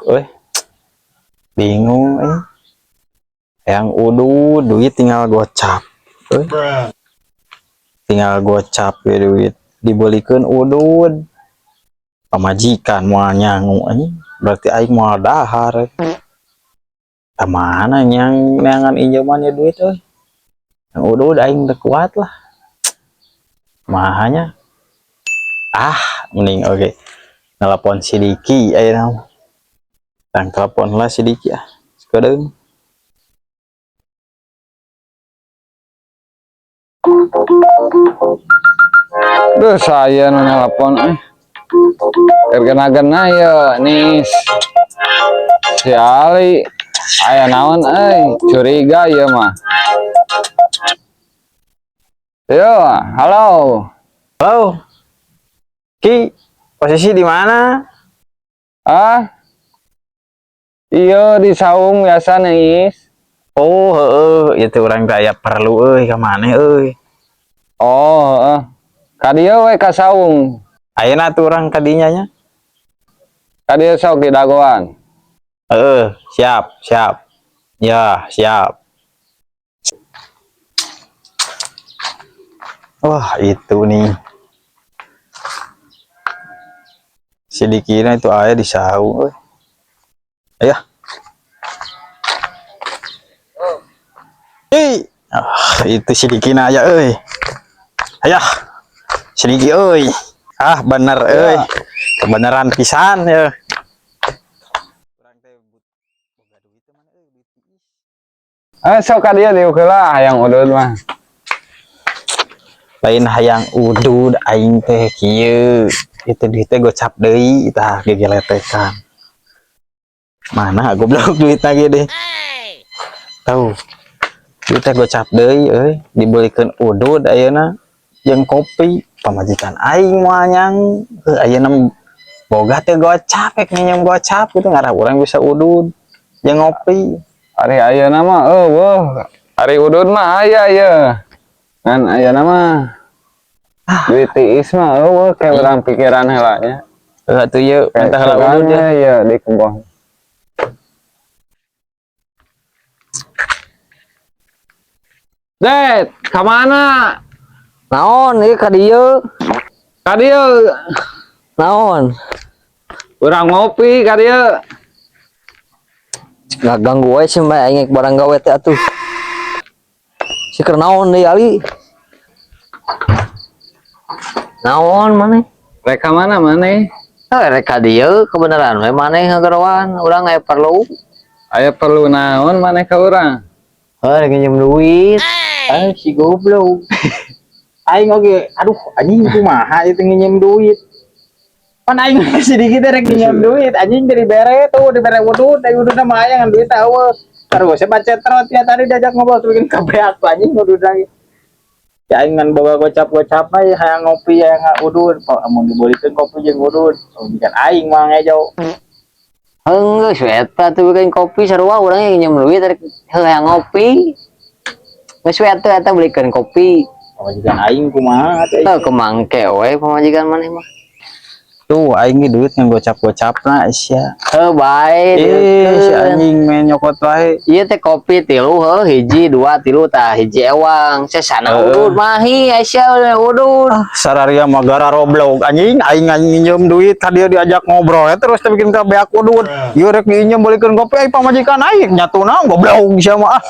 Euy. Bingung euy. Yang udud duit tinggal gocap. Euy. Tinggal gocap ya duit. Dibelikeun udud. Pamajikan moal nyangu anjing. Berarti aing moal dahar. Ka mana yang neangan injeman ya duit euy. Yang udud aing teu kuat lah. Mahanya. Ah, mending oke. Nelpon si Diki ayeuna mah. Tang telepon lah si Diki ah. Sekedeung. Duh, saya nu nelpon eh. Keur gena-gena ya nih. Si Ali aya naon euy, curiga ieu mah. Yo, halo. Halo. Ki, posisi di mana? Ah? Iya di saung biasa nih. Oh, heeh, itu urang teh aya perlu euy ka maneh euy. Oh, heeh. Ka dieu we ka saung. Ayeuna tuh urang ka dinya nya. Ka dieu sok di dagoan. Heeh, siap, siap. Ya, siap. Wah, itu nih. Si Dikina itu aya di saung euy. Ayah. Ih, ah, itu si Dikina aya euy. Ayah. Si Diki euy. Ah, bener euy. Kebenaran pisan ya. Eh, sok ka dieu diuk heula hayang udud mah. Lain hayang udud aing teh kieu. Itu duit teh gocap deui tah gegeletekan. Mana goblok duit lagi deh. Tahu. Duit teh gocap deui euy, dibelikeun udud ayeuna jeung kopi. Pamajikan aing moal nyang heuh ayeuna boga teh gocap rek nginjem gocap gitu ngarah urang bisa udud jeung ngopi. Ari ayeuna mah eueuh. Ari udud mah aya ye. Ngan ayeuna mah duit tiis mah eueuh kayak urang pikiran heula nya. Heuh atuh ieu Kayak minta heula udud ya. Ya di kebon. Det, ka mana? Naon ieu ka dieu? Ka dieu. Naon? Urang ngopi ka dieu. Nggak ganggu wae sih mah aing barang gawe teh atuh. Si keur naon deui Ali? Naon maneh? Rek ka mana maneh? Heh, rek ka dieu kebenaran we maneh ngageroan, urang aya perlu. Aya perlu naon maneh ka urang? Heh, rek nginjem duit. Ah, si goblok. Aing oge, aduh anjing kumaha itu nginjem duit. Pan aing sedikit rek nginjem duit, anjing dari bere tuh, dibere udud, dari udud sama aya ngan duit eueuh. Terus saya baca terus ya tadi diajak ngobrol tuh bikin kebeak anjing udud lagi. Ya aing ngan boga gocap-gocap mah ya hayang ngopi hayang udud, amun dibeulikeun kopi jeung udud. Pamajikan aing mah ngejo. Heuh, geus we eta tuh bikin kopi sarua urang ge nginjem duit rek hayang ngopi. Geus we atuh eta belikeun kopi. Pamajikan aing kumaha teh. Heuh, kemangke we pamajikan maneh mah. Tuh aing ge duit ngan gocap-gocapna sia. Heuh, bae Eh, si dieukeun. anjing main nyokot wae. Ieu teh kopi tilu heuh, hiji dua tilu tah hiji ewang. Sesana Heeh. udud mahi Aisyah udud. Sararia mah gara roblok anjing aing nginjem duit ka dia diajak ngobrol ya terus teh bikin ka beak udud. Ieu rek diinjem belikeun kopi aing pamajikan aing nyatu naon goblok sia mah ah.